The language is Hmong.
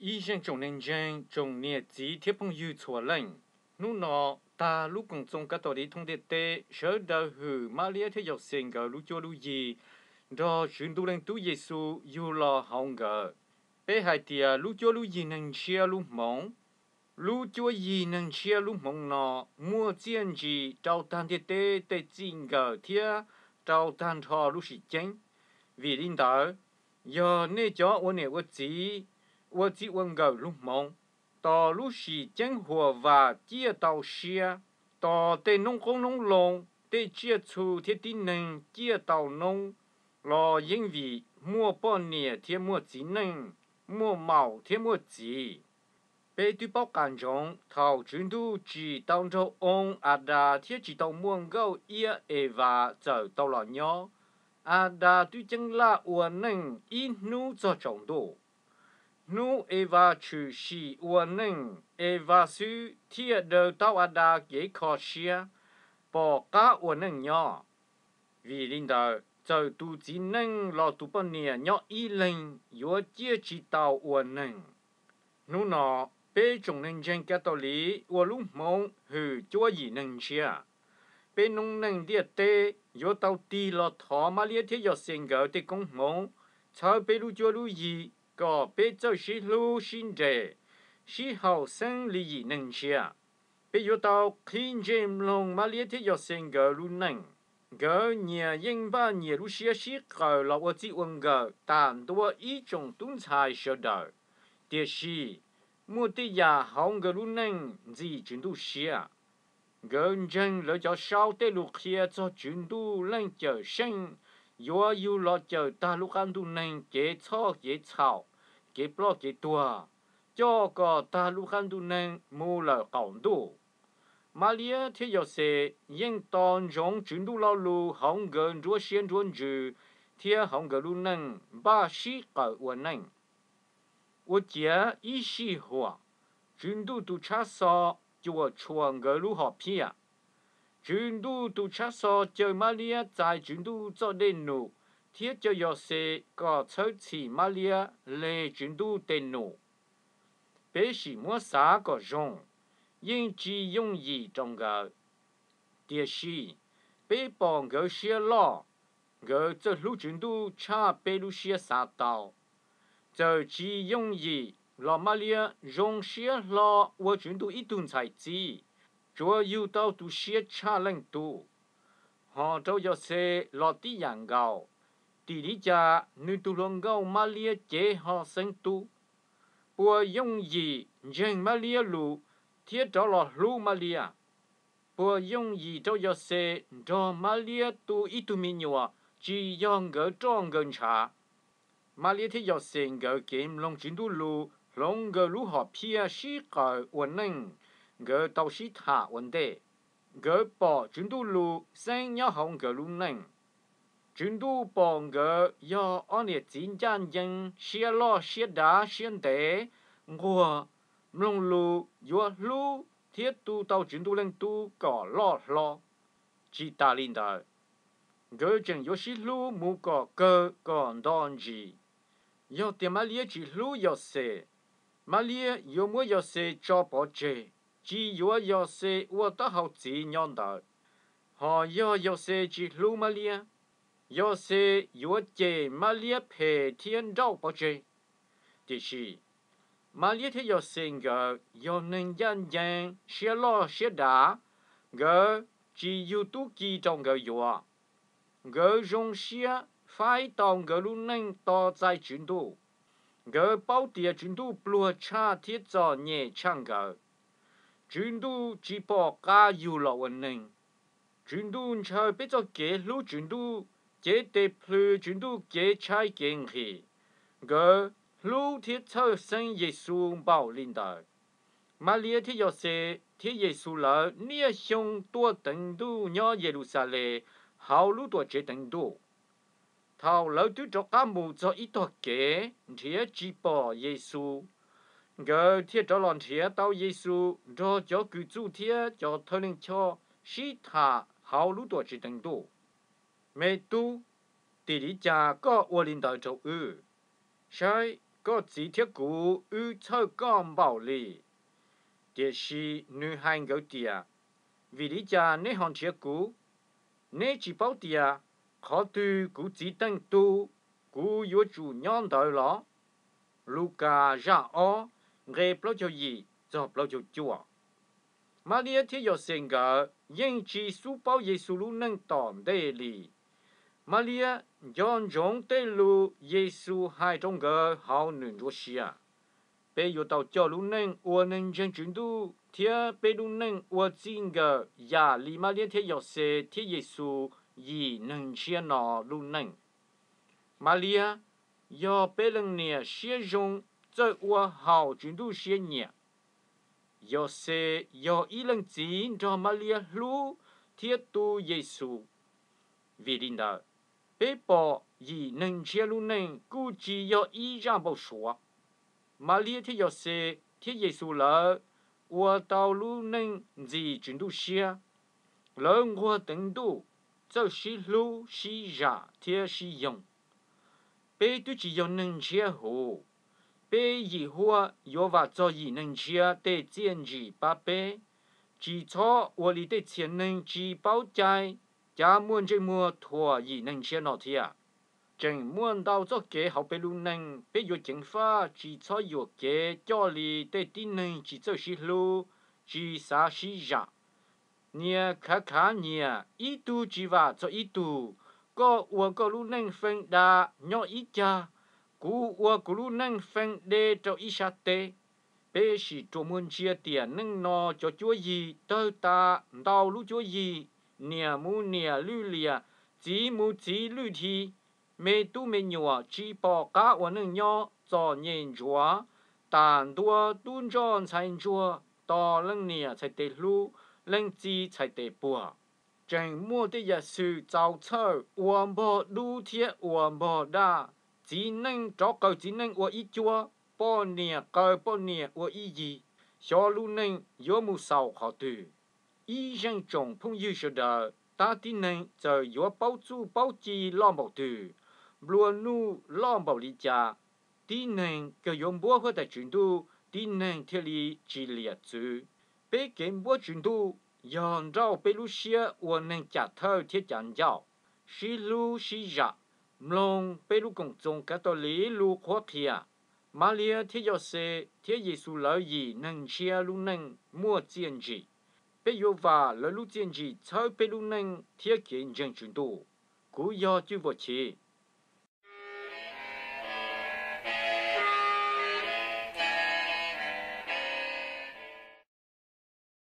Ib zeej tsoom neeg ntseeg, tsoom niam txiv thiab phooj ywg txhua leej, hnub no tag lub Koom Txoos Kav Tos Liv thoob ntiaj teb sawv daws hwm Mab Liab thiab Yauxes nkawd lub cuab lub yig nrog Tswv Ntuj Leej Tub Yexus yug los hauv nkawd. Peb hais tias lub cuab lub yig neeg ntshiab lub hmoov. Lub cuab yig neeg ntshiab lub hmoov no muaj txiaj ntsim rau tag ntiaj teb tej txij nkawm thiab rau tag nrho lub sim ceeb. Vim li ntawd, yog nej cov ua niam ua txiv, ua txij ua nkawm lub hmoov, tos lub sim ceeb huam vam ciaj tau siab, tos tej noob qoob noob loo, tej tsiaj txhu thiab tib neeg ciaj tau noob, los yeej vim muaj poj niam thiab muaj txiv neej, muaj maum thiab muaj txiv. Peb twb paub qas ntsoov thaum Tswv Ntuj tsim tau nraug oo Adas thiab tsis tau muaj nkauj iab Evas txawm tau los nyob, Adas twb ceeb laj ua neej ib hnub txog tsaus ntuj. Hnub Evas tshwm sim ua neej, Evas xwb thiaj daws tau Adas kev kho siab, pom qab ua neej nyob. Vim li ntawd, txawm tus txiv neej los tus poj niam nyob ib leeg yuav ciaj tsis tau ua neeg. Hnub no, peb tsoom neeg ntseeg Kav Tos Liv ua lub hmoov hwm cuab yim neeg ntshiab. Peb noob neej ntiaj teb yuav tau tig los thov Mab Liab thiab Yauxes nkawd tej koob hmoov txhawb peb lub cuab lub yig kom peb txawj sib hlub sib nres, sib haum xeeb li yim neeg ntshiab. Peb yuav tau qhib ntsej mloog Mab Liab thiab Yauxes nkawd lub neej. Nkawd nyias yeej npaj nyias lub siab sib qaws los ua txij ua nkawm tam ntua ib tsoom tub ntxhais sawv daws. Tiam sis, muaj tej yam hauv nkawd lub neej ntxim Tswv Ntuj siab. Nkawd ntseeg lawv cov saub tej lus qhia txog Tswv Ntuj Leej Cawm Seej yuav yug los cawm tag lub qab ntuj neeg kev txhoj kev txhaum, kev ploj kev tuag, coj kom tag lub qab ntuj neeg mus lawm qaum ntuj. Mab Liab thiab Yauxes yeej tos ntsoov Tswv Ntuj lo lus hauv nkawd nruab siab nruab ntsws thiab hauv nkawd lub neej npaj sib qaws ua neej. Ua ciav ib sij huam, Tswv Ntuj tus tshab xo cuam tshuam nkawd lub hom phiaj. Tswv Ntuj tus tshab xo caw Mab Liab txais Tswv Ntuj txoj dej num thiab caw Yauxes kom txhawb txhim Mab Liab leg Tswv Ntuj tes num. Peb sim muab xav kom zoo, yeej tsis yooj yim rau nkawd. Tiam sis, peb pom nkawd siab loj, nkawd txawj hlub Tswv Ntuj tshaj peb lub siab xav tau. Txawm tsis yooj yim los Mab Liab zoo siab hlo ua Tswv Ntuj ib tug ntxhais txib, tsuas yug tau tus siab tshaj leej tub. Ho rau Yauxes los tib yam nkaus, tim li cas nws tus hluas nkauj Mab Liab cev ho xeeb tub? Puas yooj yim ntseeg Mab Liab lus thiab rov los hlub Mab Liab? Puas yooj yim rau Yauxes nrog Mab Liab tu ib tug me nyuam tsis yog nkawd roj nkawd ntshav? Mab Liab thiab Yauxes nkawd kev mloog Tswv Ntuj lus hloov nkawd lub hom phiaj sib qaws ua neej, nkawd tau sib tham ua ntej. Nkawd pom Tswv Ntuj lus xeeb nyob hauv nkawd lub neej. Tswv Ntuj pom nkawd yog ob niam txiv ncaj ncees, siab loj siab dav siab ntev, nquag, mloog lus, yuav hlub thiab tu tau Tswv Ntuj Leej Tub kom loj hlob. Tsis tas li ntawd, nkawd tseem yuav sib hlub mus kom kawg kom nto ntsis. Yog tias Mab Liab tsis hlub Yauxes, Mab Liab yuav muab Yauxes tso pov tseg, tsis yuav Yauxes ua taub hau txiv nyob ntawd. Ho yog Yauxes tsis hlub Mab Liab, Yauxes yuav cem Mab Liab phem thiab nrauj pov tseg. Tiam sis, Mab Liab thiab Yauxes nkawd yog neeg ncaj ncees, siab loj siab dav, nkawd tsis yug tub ki rau nkawd yuav. Nkawd zoo siab faib tau nkawd lub neej tos txais Tswv Ntuj. Nkawd paub tias Tswv Ntuj pluag tshaj thiab txom nyem tshaj nkawd. Tswv Ntuj tsis pom qab yug los ua neeg. Tswv Ntuj ntshaw peb txoj kev hlub Tswv Ntuj, cev tes plhws Tswv Ntuj kev tshaib kev nqhis. Nkawd hlub thiab txhawj xeeb Yexus npaum li ntawd. Mab Liab thiab Yauxes thiab Yexus lawv niaj xyoo tuaj teev Ntuj nyob Yeluxalees hauv lub Tuam Tsev Teev Ntuj. Thaum lawv twb rov qab mus txog ib tog kev nrhiav tsis pom Yexus, nkawd thiaj rov los nrhiav tau Yexus nrog cov kws txuj thiab cov thawj leej choj sib tham hauv lub Tuam Tsev Teev Ntuj. Me tub, tim li cas koj ua li ntawd rau wb? Saib, Koj txiv thiab kuv wb txhawj koj npaum li. Tiam sis nws hais nkawd tias, Vim li cas neb ho nrhiav kuv? Neb tsis paub tias qhov twg kuv txiv teej tug, kuv yuav tsum nyob ntawd los? Lukas zaj ob, nqe plaub caug yim txog plaub caug cuaj. Mab Liab thiab Yauxes nkawd yeej tsis xub paub Yexus lub neej tom ntej li. Mab Liab nco ntsoov tej lus Yexus hais rau nkawd hauv nws nruab siab. Peb yuav tau coj lub neej ua neeg ntseeg Tswv Ntuj thiab peb lub neej ua txij nkawm yam li Mab Liab thiab Yauxes thiab Yexus yim neeg ntshiab no lub neej. Mab Liab yog peb leej niam siab zoo, txawj ua haum Tswv Ntuj siab nyiam. Yauxes yog ib leej txiv nrog Mab Liab hlub thiab tu Yexus. Vim li ntawd, peb pom yim neeg ntshiab lub neej kuj tsis yog ib zaj npau suav. Mab Liab thiab Yauxes thiab Yexus lawv ua tau lub neej ntxim Tswv Ntuj siab. Lawv nquag teev Ntuj, txawj sib hlub sib zam thiab sib yoog. Peb twb tsis yog neeg ntshiab huv, peb yim huaj yuav vam txog yim neeg ntshiab tej txiaj ntsim pab peb. Tsis txhob ua li tej txhia neeg tsis paub cai, cav muaj ntsej muag thuam yim neeg ntshiab no thiab. Tseem muaj ntau txoj kev hauv peb lub neej peb yuav ceev faj tsis txhob yuam kev coj li tej tib neeg tsis txawj sib hlub, tsis xav sib zam. Nyias khav khav nyias, ib tug tsis vam txog ib tug, koj ua koj lub neej fee da nyob ib cag, kuv ua kuv lub neej fee de rau ib sab teb. Peb sim rua muag ntsia tiam neej no cov cuab yig tawg tas ntau lub cuab yig, niam mus niam lwj liam, txiv mus txiv lwj dhi, me tub me nyuam tsis pom qab ua neej nyob, txom nyem ntsuav, tas ntua tub ntsoj ntxhais ntsuag, tos leej niam txhais tes hlub, leej txiv txhais tes puag. Tseem muaj tej yam xwm txaus txhawj ua npog dub thiab ua npog daj, txiv neej rov qaws txiv neej ua ib cuab, poj niam qaws poj niam ua ib yig, xyov lub neej yuav mus xaus qhov twg. Ib zeej tsoom phooj ywg sawv daws, tab tib neeg txawm yuav paub txuj paub ci loj npaum twg, nplua nuj loj npaum li cas, tib neeg kawg yuav npuab Huab Tais Tswv Ntuj, tib neeg thiaj li tsis liam txwv. Peb kev npuab Tswv Ntuj yog nrauj peb lub siab ua neeg cam thawj thiab cav ncauj, sib hlub sib zam, mloog peb lub Koom Txoos Kav Tos Liv lus qhuab qhia. Mab Liab thiab Yauxes thiab Yexus lawv yim neeg ntshiab lub neej muaj txiaj ntsim. Peb yuav vam lawv lub txiaj ntsim txhawb peb lub neej thiab kev ntseeg Tswv Ntuj. Kuv yog Cwj Vam Chiv.